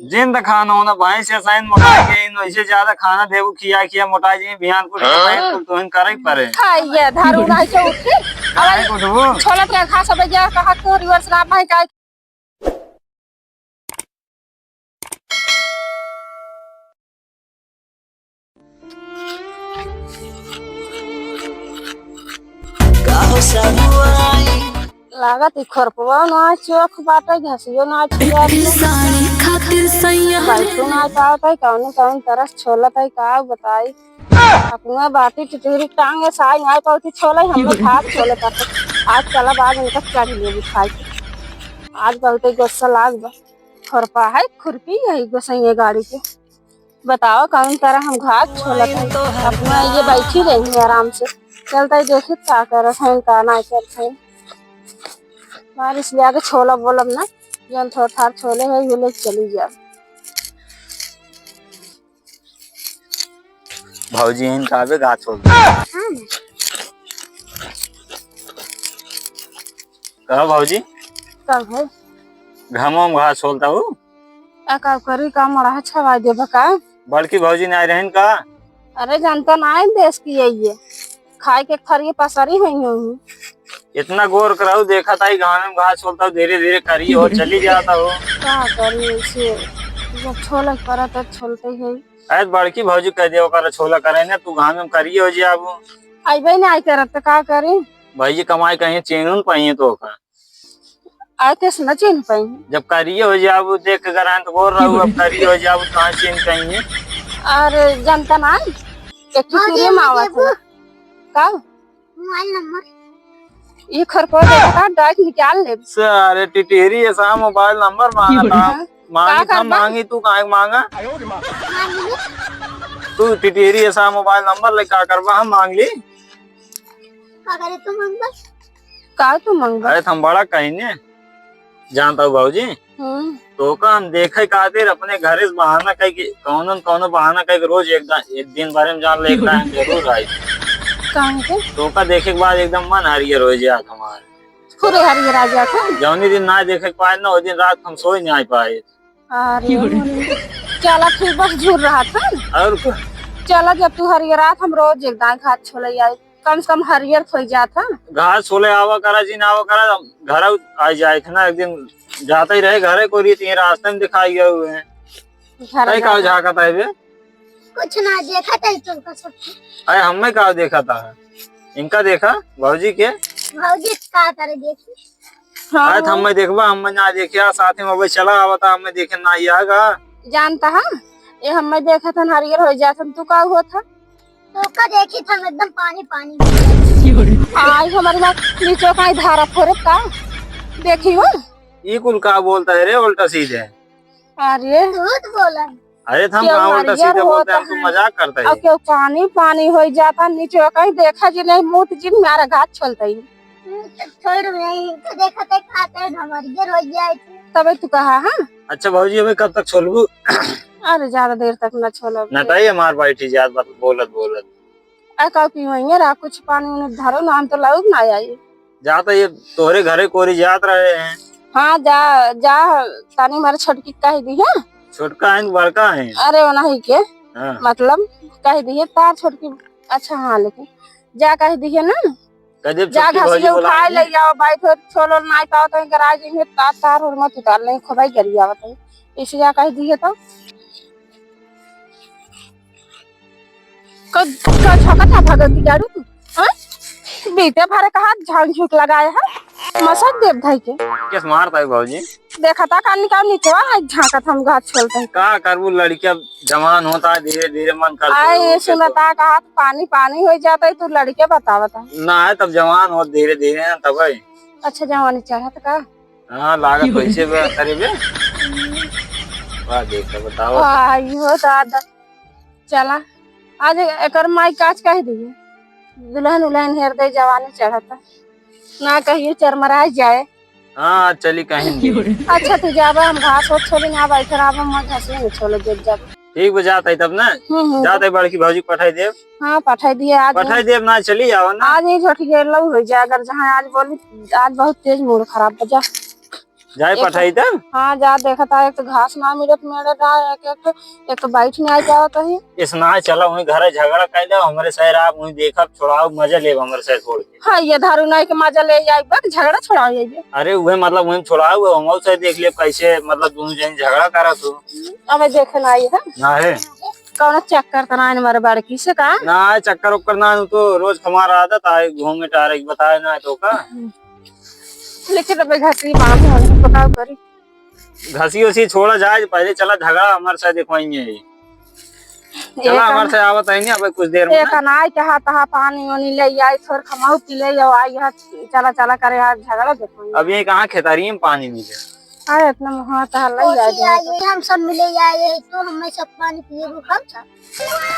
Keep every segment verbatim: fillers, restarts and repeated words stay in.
जिन त खाना होना भाई से साइन मोटा के इन वैसे ज्यादा खाना देबू खिया खिया मोटा जी बिहान कुछ हाँ? तो तुहिन करे परे। खाइए धारू उड़ाई के उठ के। काहे कुछ वो? छोलत के घास अब गया कहा तो रिवर्स ला भाई का लागत ई खरपवा ना चोख बाटे, घसियो ना छिया। साड़ी खातिर सैया रे। बैठू ना पावत है, कौनो कौन तरस छोलत है, का बताई। अपना बाटी टिटूरी टांगे साई ना पावती छोले, हम लोग हाथ छोले तक। आज चला बाज इनका चढ़ ले बिठाई। आज बहुते गुस्सा लाग बा। खरपा है, खुरपी है गोसैया गाड़ी के। बताओ कौन तरह हम घास छोलत है। अपना ये बैठी रही है आराम से। चलता ही देखी का करत है, का ना करत है। बारिश ले आके छोलब बोलब ना, जौन थोड़ थार छोले है, ये ले चली जाब। भौजी इनका आवे घास छोल दे। कहो भौजी। कहो। घामो में घास छोलता हूँ। आ का करी, का मड़हा छवाई देबा का? बड़की भौजी ना आई रहन का? अरे जानता ना है देश की यही है। खाए के खरी पसरी हुई हूँ। इतना गोर कराऊ देखा था, घाम में घास छोलता हूँ, धीरे धीरे करी हो, चली जाता हो। का करी इसे, जब छोले के पड़ा तो छोलते ही। अरे बड़की भौजी कह दे, ओकर छोला करे ना, तू घाम में करिए हो जाबू। अइबे ना आई करत तो का करी? भाई जी कमाई कहीं चेन उन पाइए तो का? आए कैसे न चेन पाई? जब करिए हो जाबू, देख के गरान तो बोल रहा हूँ, अब करिए हो जाबू, कहाँ चेन पाइए? अरे जनता ना, एक ठो भौजी, फिर मावा था। का? मोबाइल नंबर। ये खरपा देखा, डाइट निकाल ले। सारे टिटेरी ऐसा मोबाइल नंबर मांगा था। हाँ। मांगी का था, करबा? मांगी तू काहे मांगा? मांगी। तू टिटेरी ऐसा मोबाइल नंबर ले का करबा, हम मांग ली। का करे तू मांगबा? का तू मांगबा? अरे हम बड़ा कहीं ने जानता हूँ बाबूजी। हम्म। तो का हम देखे खातिर अपने घरे से बहाना कह के, कौनो न कौनो बहाना कह के रोज एक दा-, एक दिन भरे में जान ले एक टाइम जरूर आई। काहे के? तो का देखे के बाद एकदम मन हरियर हो जात हमार। पूरे हरियर आ जात है। जौनी दिन ना देखे के पाए ना, वो दिन रात हम सोई नहीं पाए। अरे, चला ठीक बस झूर रहा था। और का? चला जब तू हरियर रात हम रोज एक दाई घास छोले आई। कम से कम हरियर तो हो जात है। घास छोले आवा करा, जिन आवा करा, घर आ जाए थे ना, एक दिन जाते ही रहे घरे को रही थी, रास्ते में दिखाई गए हुए हैं। घर तय का जाता। झाकत है बे? कुछ ना देखा तय तुमको सब। अरे हमें का देखा था? इनका देखा? भौजी के? भौजी का करे देखी? हाँ। अरे तो हमें देखबा, हमें ना देखिया, साथ में अबे चला आवता, हमें देखे ना आइया का? जानता है? ये हमें देखा था, हरियर हो जात, तू का हुआ था? तो का देखी था एकदम पानी पानी। आई हमारे माँ नीचे का धारा फोरत का देखी हो। ई कुल का बोलता है रे उल्टा सीधे? अरे झूठ बोला। अरे हम क्यों कहाँ उल्टा हरियर सीधे बोलते हैं, होता हम तो है? मजाक करते हैं। अब क्यों पानी पानी हो जाता नीचे कहीं देखा जी नहीं मुँह जी मारा घात छोलता ही। हम्म, तो छोड़ नहीं तो देखा ते खाते हैं हम हरियर हो गया है। तबे तू कहा हाँ। अच्छा भौजी अबे कब तक छोलबू? अरे ज्यादा देर तक ना छोलब। नटाई हमार बैठी जात बस बोलत बोलत। आ का पीवइया रहा, कुछ पानी उनी धरो ना, हम तो लौक ना आई। जा तो ये तोहरे घरे कोरी जात रहे हैं। हाँ, जा, जा, तानी मारे छोटकी कह दी है। छोटका है कि बड़का है? अरे, वो नहीं के। हाँ। मतलब, कह दी है, तार छोटकी, अच्छा, हाँ, लेकिन जा कह दी है ना। कह देब जा छोटकी घास भौजी ले उठाए बुलाएंगे। ले जाओ, भाई, फिर छोलो ना पाओ तो गराज में तार, तार और मत उतार लें, खुदाई करी जावत है। इसे जा कह दी है तो। क-, का झोंकत है भगत की गाड़ू तू? हाँ? बीते भरे का हाथ झांक झुक लगाए है। मसक देव भाई के। किस मारता है भौजी? देखा था कानी का निकवा है झांकत हम घात छोलते हैं। का करबू लड़किया जवान होता है धीरे धीरे मन करता है आए वो के तो। सुनता का हाथ पानी पानी हो जाता है तू लड़के बतावता है। ना है तब जवान हो धीरे धीरे ना तब है। अच्छा जवानी चढ़त का? हाँ लागत कैसे बे करे बे? वाह देख बताओ। वाह, इहो दादा। चला, आज एकर माई काच कह दिए, दुल्हन उल्हन हेर दे, जवानी चढ़ता, ना कहियो चरमराए जाए। हाँ, चली कहीं भी। अच्छा, तू जाबा, हम घास होत छोली ना बैठे रहबा, हम घास में छोले देख जाबा। ठीक बा, जात है तब ना। हम्म, हम्म। जात है, बड़की भौजी के पठाई देब। हाँ, पठाई दिए आज। पठाई देब ना, चली जाओ ना। आज ही झोटी गेलो हो जाए, अगर जहाँ आज बोली, आज बहुत तेज मूड खराब बा, जा। जाए एक पठाई तब? हाँ, जा देखत आ, एक तो घास ना मिलत मेरे का, एक, एक, एक तो बैठ नहीं आ जावत ही। इस ना चला वहीं घरे झगड़ा कर ले, हमरे सर आप वहीं देखब, छोड़ाओ, मजा लेब हमरे सर छोड़ के। हाँ, ये धारू नाई के मजा ले आई, बक झगड़ा छोड़ाओ ये। अरे उहे मतलब वहीं छोड़ाओ, हम से देख लेब कैसे मतलब दोनों जन झगड़ा करत हो। अबे देखे ना आई है। ना है। कौनो चक्कर त ना आइन मारे बड़की से का? ना, चक्कर उक्कर ना, उ तो रोज हमारा आदत आए घूमे टहरे के, बताए ना तो का? लेकिन अबे घसी बांध है, बताओ करी। घसी उसी छोड़ा जाए, पहले चला झगड़ा हमारे साथ देखवाएंगे। चला हमारे साथ आवत है नहीं, अब कुछ देर में एक ना। अनाज के हाथ हाथ पानी वानी ले आई, थोड़ खमाऊ पी ले, आई यहाँ चला चला करे, यहाँ झगड़ा देखवाएंगे। अब ये कहाँ खेतारी में पानी मिले? अरे इतना मुहा तो हल्ला ही आ गया। ये हम सब मिले आए हैं, तो हमें सब पानी पिए वो कब था?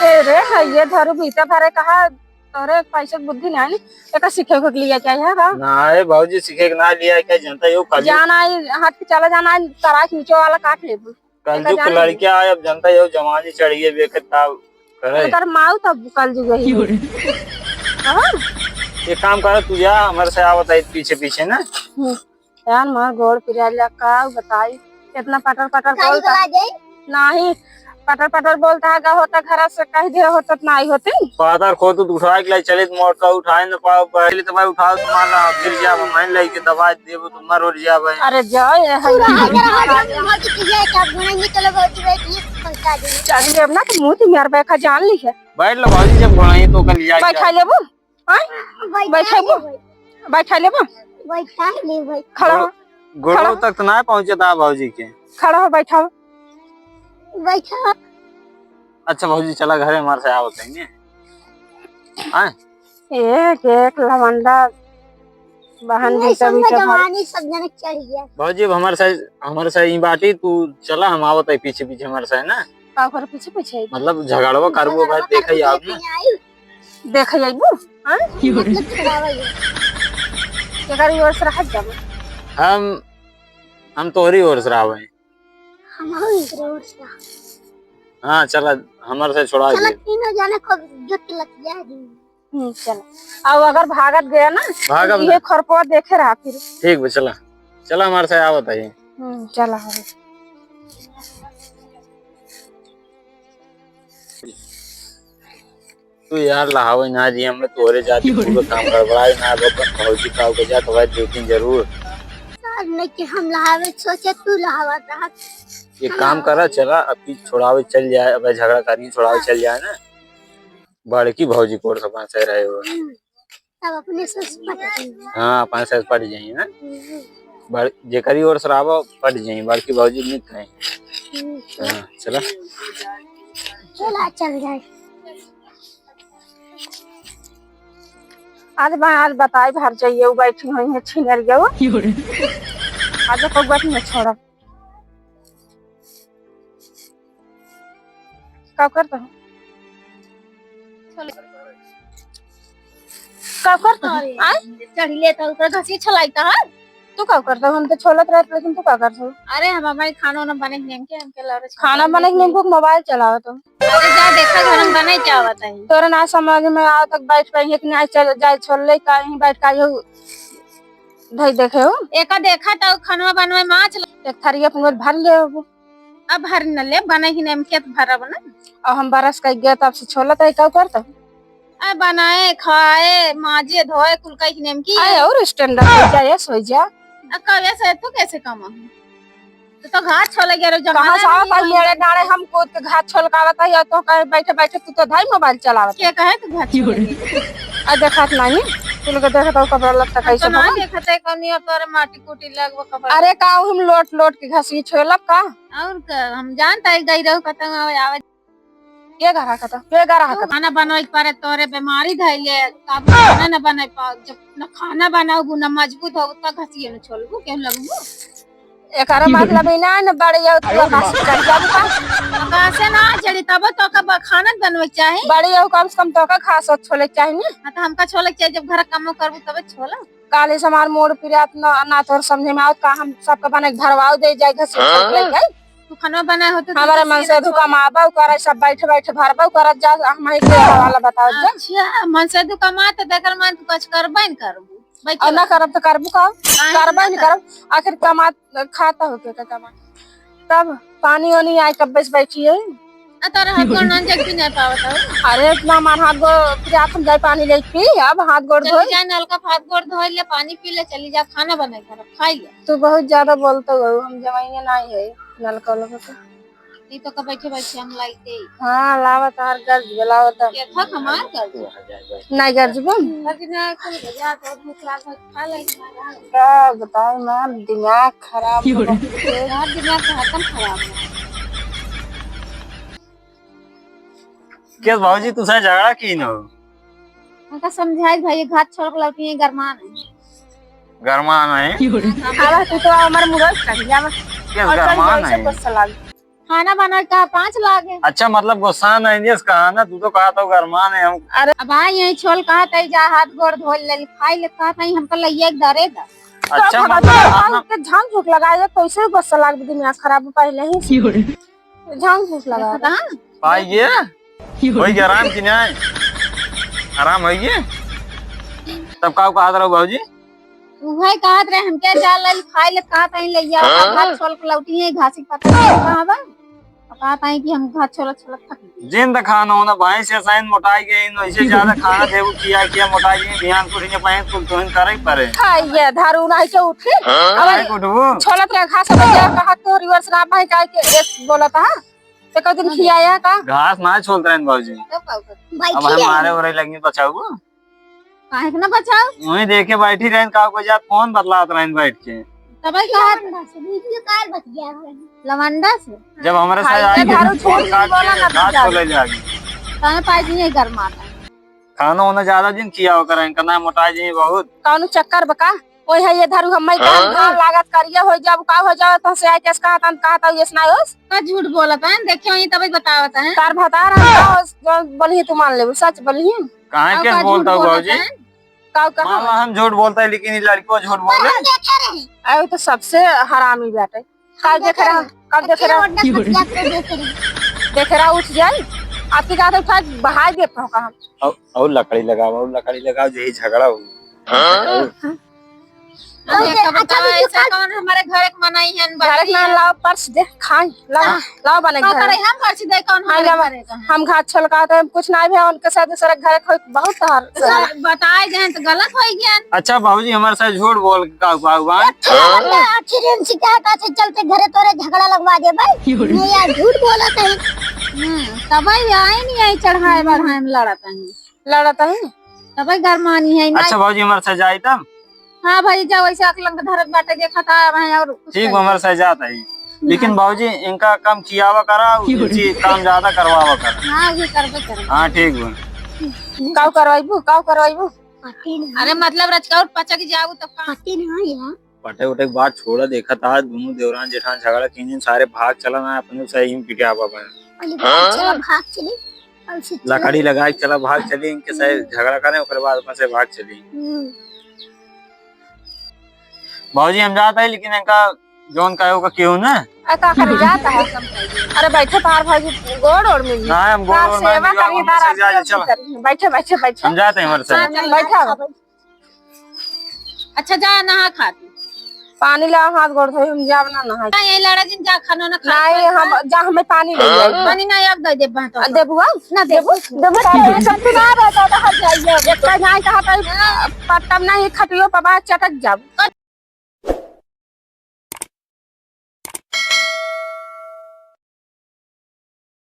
ए रे, है ये धरू भीतर भरे कहा, तोरे एक पैसे के बुद्धि नहीं, एक सीखे के लिए क्या है बा? ना, ए भौजी, सीखे के ना लिया क्या, जनता यो कलयुग। जाना है, हट के चला जाना है, तराश नीचे वाला काट लेबू। कलयुग के लड़कियां आए, अब जनता यो जवानी चढ़िए, बेकर ताव करे। अरे, तार माऊ तब कलयुग यही है। हाँ? एक काम कर, तू जा, हमारे से आवत है पीछे पीछे ना। हम्म। यार, मार गोड़ पिराइला, का बताई, इतना पटर पटर बोलता। नहीं, पटर पटर बोलता है, का होता घर से कह दे होता तो नहीं होती। पातर खो तू उठा के लाई चलित मोटका उठाए न पाओ, पहले तो भाई उठाओ तो मार ला, फिर जा, मैं लाई के दवाई देबो तो मर उठ जा भाई। अरे जाओ, ये है। तू रहा, जरा हाथ में भौजी की जाए, क्या गुना निकलो भौजी बैठ, ये पहुंचा दे। चल, ये अपना तो मुंह तो यार बैठा जान ली है। बैठ लो भौजी, जब गुना ही तो कल लिया बैठा लेबो। आय? बैठा बैठा ले लेबो? भाई। बैठा लेबो? बैठा ले भाई। खड़ा हो। गोड़-, गोड़ों खड़ा हो। तक तो ना पहुँचे था भौजी के। खड़ा हो, बैठा हो। बैठा। अच्छा भौजी, चला घरे हमारे से आवत है ने। आय? एक, एक लवंडा बहन नहीं, भी सब कभी में कभार। जवानी सब जने चढ़ गया। भौजी, अब हमारे साथ, हमारे साथ ई बाटी, तू चला, हम आवत है पीछे पीछे हमारे साथ ना। का ओकर पीछे पीछे आई? मतलब झगड़वा करबो भाई, देखा ही आप ना। देखा ही आईबू? हाँ? मतलब छुड़ावा ये। केकर ओर से रहत जाबो? हम, हम तोहरी ओर से रहबे। हम एकरे ओर से। हाँ, चला, हमारे से छुड़ा चला, दे। तीनों जाने को जो तिलक जाए दी। हम्म, चला। अब अगर भागत गया ना, भागब तो ये ना। खरपवा देखे रहा फिर। ठीक बा, चला। चला, हमारे से आवत है। हम्म, चला, हमारे। तू यार लहावे ना जी, हमें तोरे जाती पूरा काम गड़बड़ाए ना, अब अपन भौजी का हो जात भाई, दो तीन जरूर। यार, नहीं कि हम लहावे, सोचे तू लहावा रहा। ये काम करा, चला, अब की छोड़ावे चल जाए, अब झगड़ा करी, छोड़ावे चल जाए ना। बड़की भौजी कोर से बांसे रहे हो। हम्म, तब अपने से पट जाएंगे। हाँ, अपने से पट जाएंगे ना। हम्म। बड़-, जेकरी ओर से रहबो, पट जाएंगे, बड़की भौजी निक है। हम्म। हाँ, चला। चला, चल जाए। आज बा-, आज बताई भर जाइए, वो बैठी हुई है छिनरिया वो। आज तो बात नहीं छोड़ा। का करत हो? का करत हो? अरे, आय? चढ़ी लेता हूँ, तो घसी छलाइता है। तू का करत हो? हम तो छोलत रहत, लेकिन तू का करत हो? अरे, हम हमारे खाना वाना बने के नेम के, हमके लौरे खाना बने के नेम के मोबाइल चलावत हो। अरे, जा देखा, घर में बने क्या होता है। तोरे ना समझ में आवत, बैठ पाएंगे कि नहीं, चल, जाए छोल ले, कहीं बैठ का यो धई देखे हो। एका देखा तो खनवा बनवे माछ ल- एक थारी अपन भर ले हो। अब भर न ले, बने ही नेम के तो भरब ना। अब हम बरस कइ गया, तब से छोलत है, का करत हो? आ बनाए, खाए, माजे, धोए, कुल कई नेम की। आए और standard हो जाए, सोई जा। आ कवे से तू कैसे कमा हो? तू तो घास छोले गया रो, जमाना कहाँ से आवत है? मेरे डाँड़े हम कूद के घास छोल के आवत है, या तो कहे बैठे बैठे तू तो धाई मोबाइल चलावत है। के कहे तू घास छोले गया? आ देखात नहीं, तू लोग देखत हो कपड़ा लत्ता कैसे ना भगवान? देखत है कौन ये तोरे माटी कूटी लगवा कपड़ा। अरे का हम लोट लोट के घास ही छोलब का? और का, हम जानता है गई रहू कतंग आवे, आवे। के गरा कता? के गरा कता? खाना बनवाई के परे तोरे बीमारी धइले, तब खाना न बनाई पाओ। जब न खाना बनाओबू, न मजबूत हो, त घसिए न छोलबू, केहू लगबू? एकरा मतलब ई ना न बड़े हो, तू आकाश चढ़ जाबू का? आकाशे ना चढ़ी, तब तो का ब-, खाना बनवे के चाही। बड़े हो, कम से कम तो का घास छोले के चाही ना? हाँ, तो हमका छोले के चाही, जब घर कमो करबू, तबे छोला। काले से हमार मूड पिरात न, ना तोर समझे में आवत का, हम सबका बने के भरवाओ दे जाए, घर से हाँ? उठा के ले जाए। तू खाना बनाए हो तो हमारे तू मन से सीधा धुका छोड़। माँ बाबू करे, सब बैठे बैठे भरबाऊ करत जा, हम ही के वाला बताओ जा। अच्छा, मन से धुका माँ तो देखल मन तू कुछ करबे न करबू। और ना करब तो करबू का? काहे करबा ना नहीं करब? आखिर कमा खाता हो के का कमा? तब पानी वानी आए कब्बे से बैठी है। आ, तोरा हाथ गोड़ नंजक भी नहीं पावत हो। अरे इतना हमार हाथ गोड़, फिर आप हम जाए पानी ले पी, अब हाथ गोड़ चली धोई। जा, नलका पे हाथ गोड़ धोई ले, पानी पी ले, चली जा, खाना बनाई घर, खाई ले। तू बहुत ज्यादा बोलत हो, हम जमाइए नहीं है नलका उलका के। ई तो का बैठे बैठे हम लाई दे। हाँ, लावा तार गर्ज, लावा तार। के था हमार गर्ज? नहीं गर्ज बन। गर्ज ना, कुल बजा तो भूख लागल। का बताओ ना, दिमाग खराब हो गया। यार, दिमाग तो हरदम खराब है। के भौजी, तू से झगड़ा की न हो? हमका समझाई भाई, घर छोड़ के लौटी है, गरमान है। गरमान है? अरे तू तो हमारे मुंह कर दिया। के और गरमान है? गुस्सा लाग। खाना बनाए का पाँच लागे। अच्छा, मतलब गुस्सा नहीं, यस कहा ना, तू तो कहा तो गरमान है हम। अरे अब आई यही छोल कहा तई जा हाथ गोड़ धो ले, खाई ले कहा तई हमका लइया एक दरे दा। अच्छा, तो मतलब पता अपना के झांक झूक लगाए, कैसे गुस्सा लाग, दिमाग खराब पहले ही से। झांक झूक लगा। देखा था? पाइए? होई गया आराम कि नहीं? आराम होई गया? तब का कहत रहो बाबूजी? उहे कहत रहे, हमके जा लल खाए ले, कहा तई ले जा, हाँ? अब हाथ छोल के लौटी है, घासी के पत्ता नहीं कहाँ बा? अब कहा तई कि हम घास छोलत छोलत थक गए। जिन त खाना होना भाई से साइन मोटाई गई, इसे ज्यादा खाना देबू किया, किया मोटाई गई, ध्यान कुछ नहीं पाए, कुल तो करे पड़े। खाइए, धारू नहीं के उठी। हाँ? अब नहीं उठबू? छोलत रहे घास, अब जा कहा तो रिवर्स ना भाई, काहे के एक बोला था, तो कह दिन खियाया का? घास ना छोलत रहे बाबूजी। तब का कर? अब हम मारे उरे लगी बचाऊ। काहे के ना बचाओ? वहीं देखे बैठी रहन, का को जात फोन बतलात रहन बैठ के। तबे कहा लवंडा से, वीडियो कॉल बतिया। लवंडा से? जब हमारे साथ भाई, आज ये धारू फोन छोड़ के काट बोला के ना घात बतिया। को ले जाके। तने पाई जी नहीं गरमाता। खाना होना ज्यादा दिन किया हो करें, करना मोटा जी बहुत। कौन चक्कर बका? ओए है ये धारू हम मैं काम हाँ? काम लागत करिए हो जाब का हो जाओ तो से आके कहा तन कहा तो ये सुनाओ। का झूठ बोलत है? देखियो ये तबे बतावत है। तार भतार हम का हो, जो बोली तू मान लेबू, सच बोली। काहे और के का बोलता झूठ हूँ बोलत बाबूजी? है? का कहा? मान ला हम झूठ बोलता है, लेकिन ये लड़कियों झूठ बोले। हम देखे रहे। अरे, वो तो सबसे हरामी बाटे। कब देखे रहा? कब देखे रहा? ओढ़ना पतिया के देखे रहे। देखे रहा, उठ जाए। आपकी का तो उठा बहा दे पाऊँ का हम। और, और लकड़ी लगाओ, और लकड़ी लगाओ, यही झगड़ा हो। हाँ? अब और देखो, अच्छा, बताओ, वीडियो ऐसा कॉल कौन हमारे घर के मनाई है, घर के ना लाओ, पर्स दे, खाई, लाओ, हाँ। लाओ बने का घर। करे हम पर्स दे, कौन हाँ, हमारे लाओ। घर के हैं? हम घात छलकाते हैं, कुछ ना भी, उनके साथ दूसरे घर के कोई बहुत हाल तो सर, बताए जाए तो गलत हो गया। अच्छा, बाबूजी, हमारे साथ झूठ बोल के का हुआ, हुआ? अच्छा, अच्छा, रे, शिकायत अच्छे चलते घरे तोरे झगड़ा लगवा दे भाई। ये यार झूठ बोलत है। हम्म, तबे आई नहीं, आई चढ़ाए बढ़ाए में लड़त है। लड़त है? तबे घर मानी है ना। अच्छा, बाबूजी, हमारे साथ जाए तब? हाँ भाई, जाओ, ऐसे अकलंग धरत बाटे, देखा था, अब हैं और कुछ ठीक, करिए। हमारे साथ जात है। लेकिन हाँ। बाबूजी, इनका कम खियावा करा, इनसे काम ज्यादा करवावा करा। हाँ, ये करबे करबे। हाँ, ठीक बा। काऊ करवाइबू, काऊ करवाइबू? अरे, मतलब, रचकाउर पचक जाऊ तब का? पटे उटे के बात छोड़ा, देखा था, दोनों देवरान जेठान झगड़ा कीजिन, सारे भाग चला ना, अपने से ही पिटावा बा। अरे, भाग चला, भाग चली। लकड़ी लगाए के चला, भाग चली, इनके से झगड़ा करें, ओकरे बाद अपने से भाग चली। हम्म। बाबूजी, हम जात है, लेकिन इनका जौन कहे ओका केहू ना। अरे, का करे जात है? अरे, बैठे तार भाई, गोड़ ओड़ मिल ना, हम गोड़ ओड़ ना सेवा मिली, करी, हम तार से जाए, आदमी चल। करी। बैठे, बैठे, बैठे। हम जाते हैं, हमारे साथ। बैठा। अच्छा, जा नहा खा तू। पानी ला, हाथ गोड़ धोई, हम जाब ना नहाए। हाँ, यही लड़ा जिन, जा खाना ना खा। नहीं, हम, जा हमें पानी ले आए। पानी ना, अब दे दे, बात आ, देबू, आ? ना देबू, देबू, तारे, सब तू ना रहता, तो हट जाइए। एक का नहीं कहा था, पत्ता नहीं, खटियो पर बात चटक जाब।